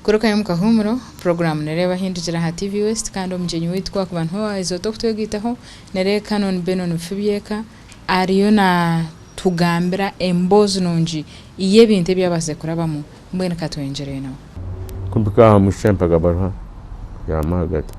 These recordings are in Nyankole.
Kurukayo omu kahuumuro, puroguraamu Nereeba Ahindukire aha TV West kandi omugyenyi waitu ku akuba niho waaheza ota okutwegaitaho, Neree Canon Benon Bifibyeka ariyo naatugambira emboozi nungi y'ebintu ebi abaasize kurabamu. Mbwenu ka tweyongyereyo nawe. Ku mpika aha musha mpaga baruha ya Maaga ati,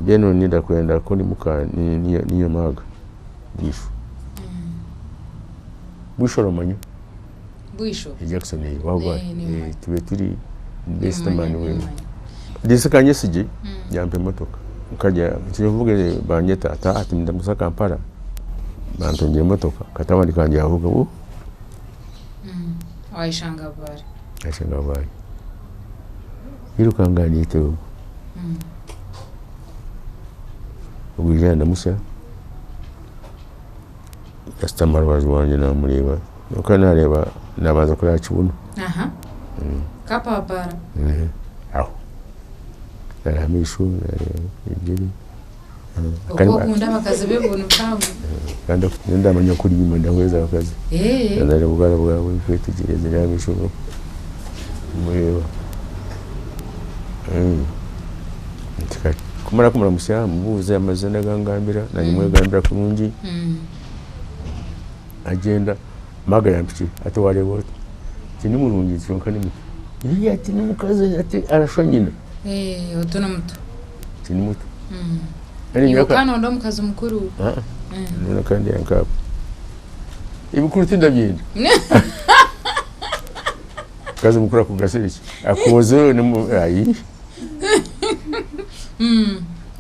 Benon ndakwenda ku ndi muka niiwe Maaga Bwisho. Bwisho oramanya? Bwisho? Jackson wagwa tube turi best man we. Ndetse Kanyesigye yampa emotoka nkajya nkivuga banyeta ati ati ndamuza Kampala bantungira emotoka katabani kangye yavuga uu. Wayeshanga Bbaale. Nayeshanga Bbaale. Nirukanga niitwe ogwo yandamutsya. Ashutami aha rubaju rwangye namureeba kwonka nareeba nabanza kureba aha kibunu. Kapapara. Aho nareeba amaisho nareeba ebigyere. Oku okunda abakazi b'ebibunu bihango. Kandi ndamanya kuri enyima ndahweza abakazi. Nareeba obwara bwawe nkwetegyereza ndeeba amaisho mureeba. Kumara kumuramutsya mubuuza amazina agangambira nanye mwegambira kurungi agyenda maaga yampikire ati wareeba ota ati ni murungi nti kwonka ni muto ii ati n'omukazi ati arashusha nyina Oti ni muto ati ni muto Iwe okaba noyenda omukazi mukuru kandi nkaabo ebikuru tindabyenda. Omukazi mukuru akugasira ki? Akwoze ayi.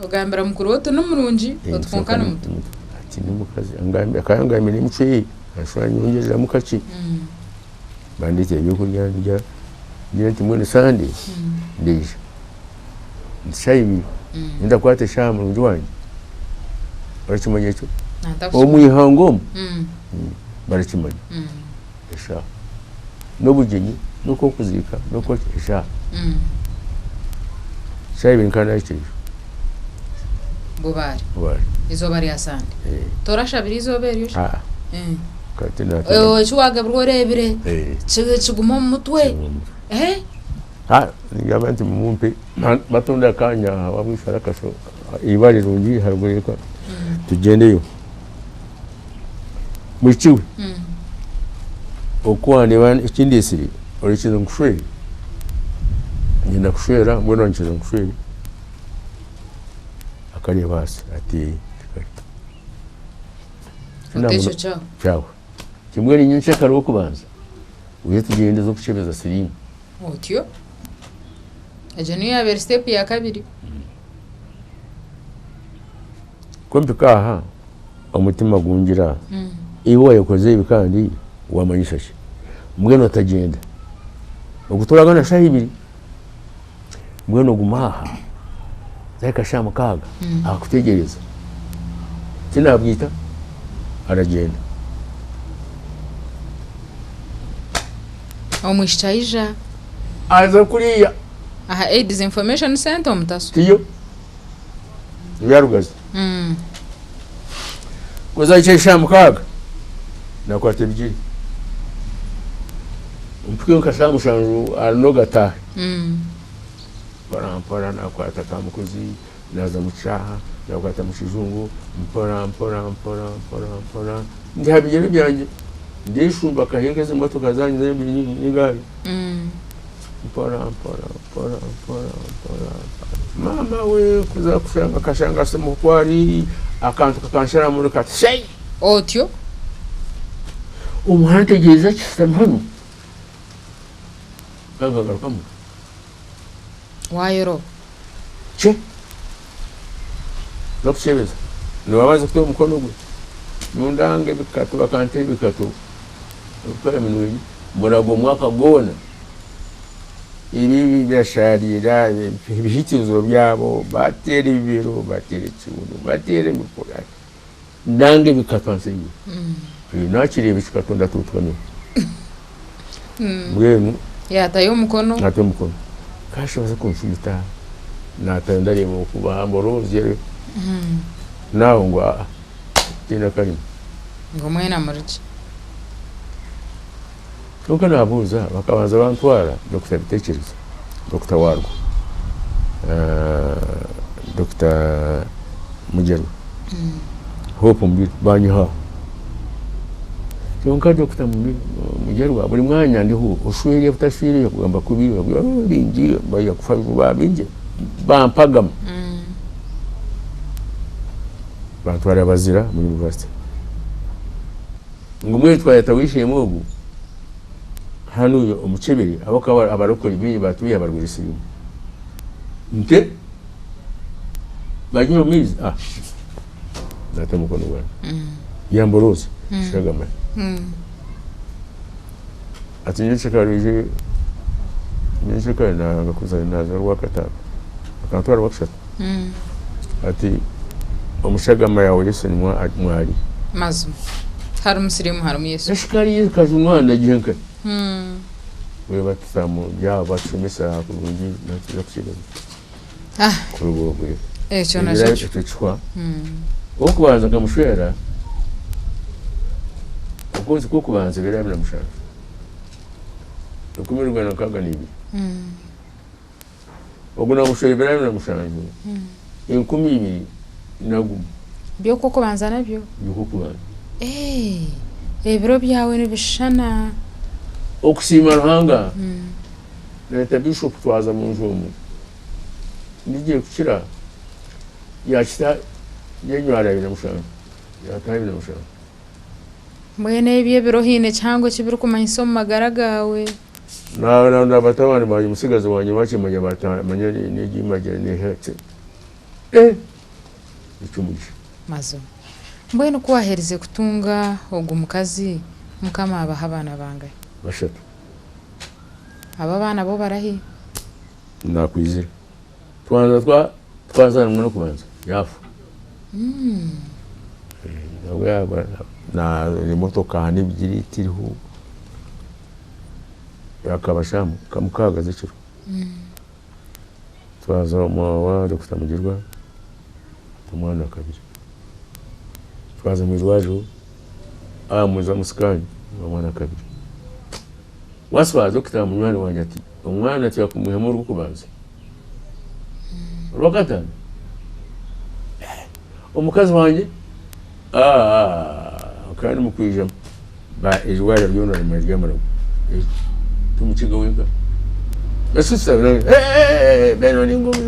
Ogambira mukuru we oti ni murungi oti kwonka ni muto. Ati n'omukazi akaba yangambire n'emicwe ye anshuba nayongyereramu kakye. Bandeetera ebyokurya ndya, ngira nti mbwenu Sande ndaija. Nti shaaha ibiri nyowe ndakwata eshaaha murungi wangye. Orakimanya ekyo? Omu ihanga omu barakimanya. Eshaaha. N'obugyenyi, n'okw'okuziika, n'okw'oki, eshaaha. Eshaaha ibiri nkaba naahikireyo. Bubaare. Bubaare. Eizooba rya Sande. Torashabire eizooba eryo shi? Aa. Nkaba tinaatandika. Eki waagabirwa oreebire, kigume omu mutwe. Kigume omu mutwe. Ningamba nti mumpe, batonde akaanya aha Wabwiso hariho akasho, eibaare rirungi haruguru y'eka, tugyendeyo. Mwishiki we, oku wandeeba ekindeetsire, orekyeze nkushwere? Niinyenda kushwera mbwenu orankyeza nkushwere? Akareeba ahansi ati Oti ekyo kyahwa. Kyahwa. Ati mbwenu nyencakare ow'okubanza oije tugyende oze kukyebeza siriimu. Otyo. Egyo niyo yaabaire sitepu ya kabiri. Ku mpika aha, omutima gungira, iwe wayekoze ebi kandi wamanyisa ki? Mbwenu otagyenda. Ogu turagana shaaha ibiri, mbwenu ogume aha, zahika shaaha mukaaga akutegyereza. Tinabwita, aragyenda. Omwishiki aija. Aza kuriya. Aha AIDS Information Centre omutaso. Tiyo. Ebyarugazi. Ku zahika eshaaha mukaaga, nakwata ebigyere. Mpike nka shaaha mushanju arinoga ataahe. Mpora mpora nakwata kamukuzi, naza omu kishaaha, nakwata mu kijungu, mpora mpora mpora mpora mpora ndi aha bigyere byangye. Ndeshumba nkahinga ezi motoka zanyu n'egaari. Mpora mpora mpora mpora mpora maama we kuza kushanga akashanga ashutami oku ari akantu kakansharamu muri kati shei. Otyo. Omuhara ntegyereza akishutami hanu kandi nkagarukamu. Wayoroba. Kye. N'okukyebeza nibabanza kuta omukono gwe nundanga ebikato bakanta ebikato ebikora eminwa ebi muraga omwaka gwona ebi birasharira ebihikirizo byabo bateera ebibero bateera ekibuno bateera emikura ndanga ebikato ansiimire nakireeba ekikato ndatuutuka nyowe mbwenu Yatayo omukono. Natayo omukono kashi baza kunfumita natayo ndareeba oku bahamba orozye naho ngu aa tihaine akarimo. Ngu mwena murigye. Kwonka nabuuza bakabanza bantwara Dokita Bitekyereza. Dokita waarwo Dokita Mugyerwa Hope Mubiru banyiha aho. Kwonka Dokita Mugyerwa buri mwanya ndiho oshwire otashwire akugamba kubi bingi baija kufa juba bingi bampagama bantwara Bazira omu university. Ngu mbwenu twayeta ow'eishe-emwe ogu hanuya omukyebere ahabw'okuba abarokore baingi baatwiha barwaire siriimu. Nte bari omu maizi ah naata omukono gwangye yamborooza shagama ati nyekyekare oije nyekyekare nayanga kuza naaza Rwakataano akantwara Rwakushatu ati omu shagama yaawe Yesu nimwo ari. Mazima tiharimu siriimu harimu Yesu. Eshikaari y'ekajunwa nagiha nkahi? Bwe batutamu byabo batushomesa kurungi natuza kukyegeza kuruga obwe. Ekyo nakyo Ekyo kihwa. Ow'okubanza nkamushwera okwezi kw'okubanza ebiro 27, 1962. Ogu namushwera ebiro 27, 2001. By'okw'okubanza nabyo? By'okw'okubanza. Eeh, ebiro byawe nibishushana. Okusiima Ruhanga, Nayeta Bishop twaza munju omu, ndigiye kukira yakita January 27, yataha 27. Mbwenu ebyo ebiro haine kihango eki birikumanyisa omu magara gaawe? Na batabani bangye musigazi wangye bakimanya batamanya n'egi nehaki eh eky'omugisha. Mazima. Mbwenu ku waaherize kutunga ogu mukazi, Mukama abaha abaana bangahi? Bashatu. Abo abaana bo barahi? Nakwizire. Twanza twa twazaara omwana w'okubanza yaafa. Nabwo yaaba na emotoka n'ebigyere tiriho akaba shaaha nka mukaaga z'ekiro. Twaza owa Dokita Mugirwa omwana wa kabiri. Twaza omu irwariro baamuza scan omwana wa kabiri. Waaswa dokita munywani wangye ati omwana tiyaakumwihamu orw'okubanza orwakataano omukazi wangye kandi mukwijamu eirwariro ryona rimara tumukiga wenka.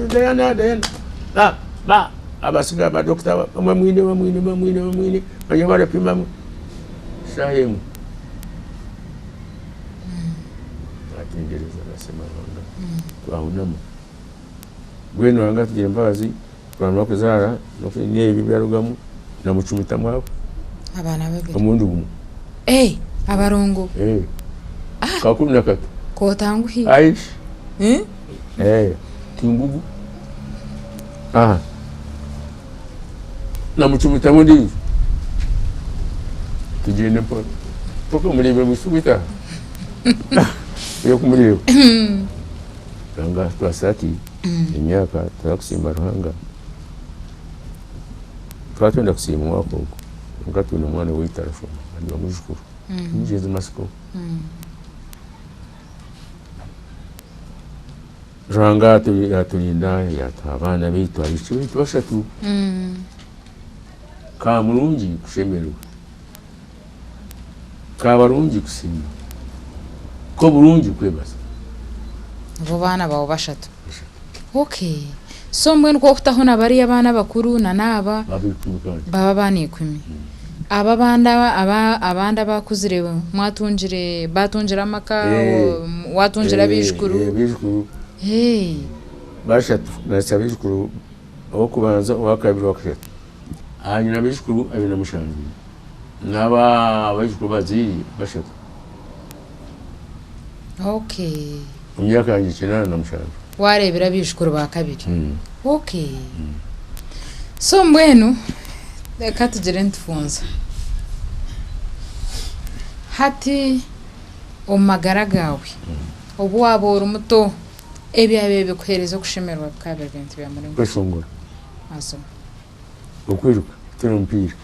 Diana Diana ba ba abasiga ba dokita bamwine bamwine bamwine bamwine bariyo barapima shaaha emwe. Natengyereza nasiima Ruhanga twahunama. Mbwenu Ruhanga atugira embabazi twamara kuzaara n'ebi ebyarugamu namucumitamu abo Abaana babiri. omurundi gumwe. Eh, abarongo. Eh. Ka 13. Kotanguhi. Aish. Eh? Eh, tingugu. Aha. Namucumitamu ondiijo. Tugyende mpora. Mpaka omureebe mwishiki oye kumureeba. Ruhanga atukwasa ati emyaka turakusiima Ruhanga. Twaba twenda kusiima omwaka ogu kwonka twine omwana waitu arashoma ari omwijukuru mugyenzi Matsiko. Ruhanga yaturinda yatuha abaana baitu abaishiki baitu bashatu. Ka murungi kushemererwa, ka barungi kusiima, k'oburungi kwebaza. Abo baana baawe bashatu. Okay. So mbwenu ku okutaho na bariya abaana abakuru na n'aba Baba ikumi kandi. baba abaana ikumi. Aba abandi aba abandi abakuzire mwatungire batungire amaka watungire abaijukuru. Abaijukuru Hey. bashatu nahitsya abaijukuru ow'okubanza, owakabiri, owakashatu. Aha nyine abaijukuru 27 n'aba abaijukuru bazaire bashatu. Okay. Omu myaka yangye 87. Wareebire abaijukuru ba kabiri. Okay. So mbwenu reka tugire nitufunza. Hati omu magara gaawe obu waaba ori muto ebyabaire bikuheereza okushemererwa bikaba biri bintu bya muringo ki? Kweshongora. Mazima. Okwiruka, kuteera omupiira.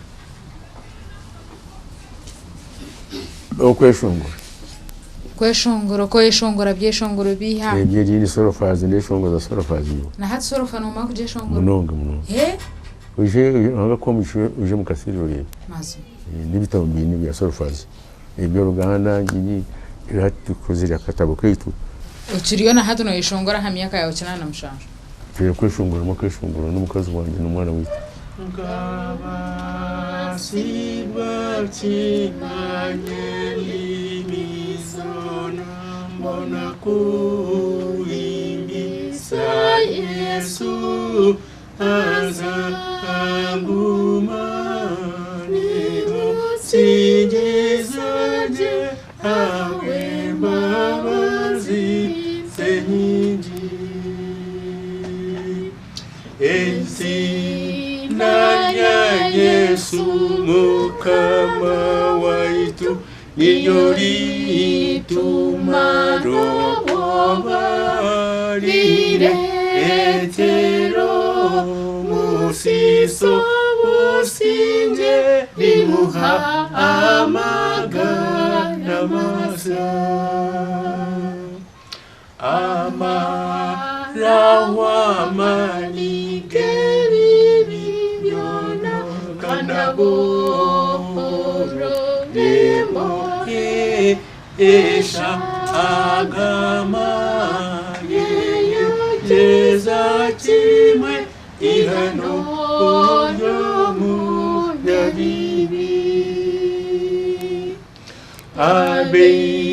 Okweshongora. Kweshongora okweshongora byeshongoro biha? Ebyo erindi sorofazi ndeshongoza sorofazi yo. Na hati sorofa nomara kugyeshongora? Munonga munonga. Eh? Oije Ruhanga akuhe omugisha oije omu kasirira oreebe. Mazima. N'ebitabo mbiine bya sorofazi eby'oruganda nyine hati tukozire akatabo kaitu. Okiriyo na hati noyeshongora aha myaka yaawe 87? Twine kweshongoramu akeshongoro n'omukazi wangye n'omwana waitu. Nkabasibwa kimanye n'emizono mbona kuhimbisa Yesu aza angumane singiza gye awe mbabazi ze nyingi. Izina rya Yesu Mukama waitu niryo rituma roboba riretero musiso businge rimuha amagara masa. Amarawa manigeri byona kanaboro remo esha agama yeza kimwe ihano ryomunyabibi.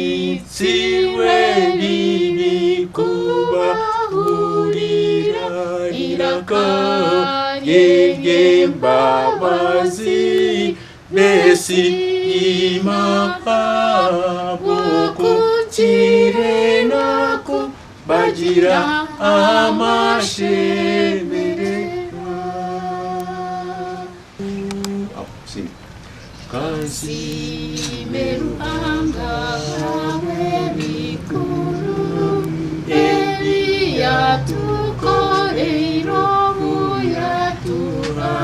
Abetsiwe bibi kubahurira iraka ry'embabazi mbesi imapaboko kirenako bagira amashemererwa. Kansime Ruhanga w'ebikuru ebiyatukoreire obuyatuha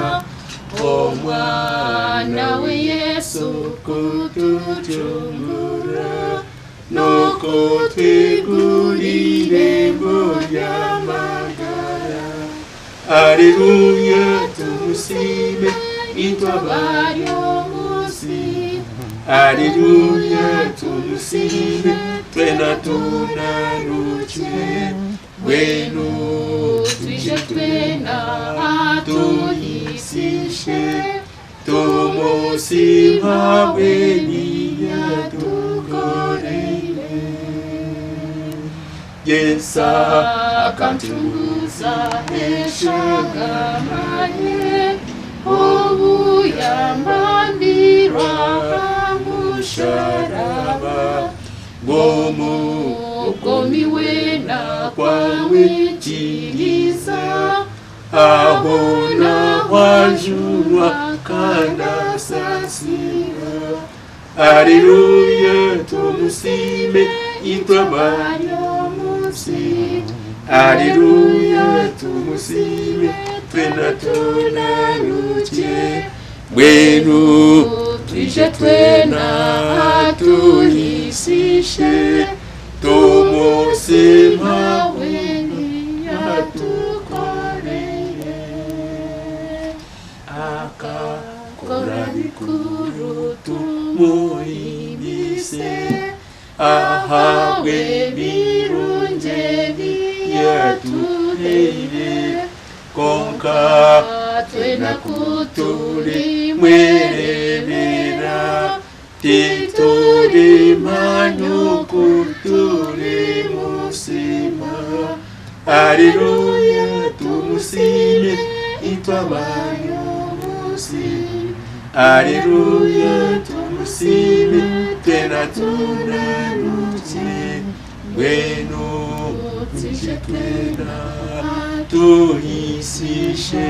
omwana we Yesu kutucungura n'okutwigurira irembo ry'amagara. Aleluya tumusime itwe abari omunsi. Aleluya tumusime twena tunanukye bwenu twije twena tuhisishe tumusima bweni yatukorere. Yesa akantunguza eshagamanye obuyambambirwa musharaba ngomu ogomi wena kwawikiriza aho nawajurwa kanasasira. Aleluya tumusime itwe abari omunsi. Aleluya tumusime twena tunanukye bwenu twije twena tuhisishe tumusima weni yatukorere. Akakora bikuru tumuhimbise ahabwe birungi yatuheire konka twena turi mwerebera tituri manyuku turi musima. Aleluya tumusime itwe abari omunsi. Aleluya tumusime twena tunanukye bwenu twije twena tuhisishe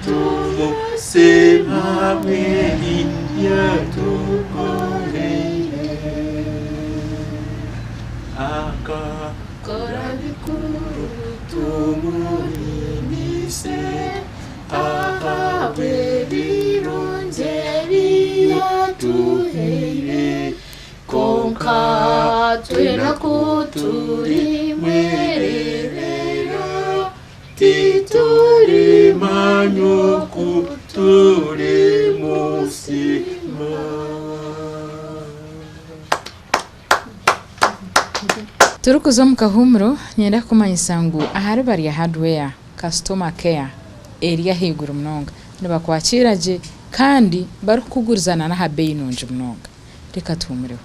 tumusema bweni yatukorere. Akakora bikuru tumuhimbise ahabwe birungi yatuheire konka ku turi mwererera Titurimanya oku turimusiima. Turikuza omu kahuumuro, niinyenda kukumanyisa ngu ahari Barya Hardware, Customer Care eri ahaiguru munonga. Nibakwakiira gye kandi barikukugurizana n'aha beeyi nungi munonga. Reka tuhuumureho.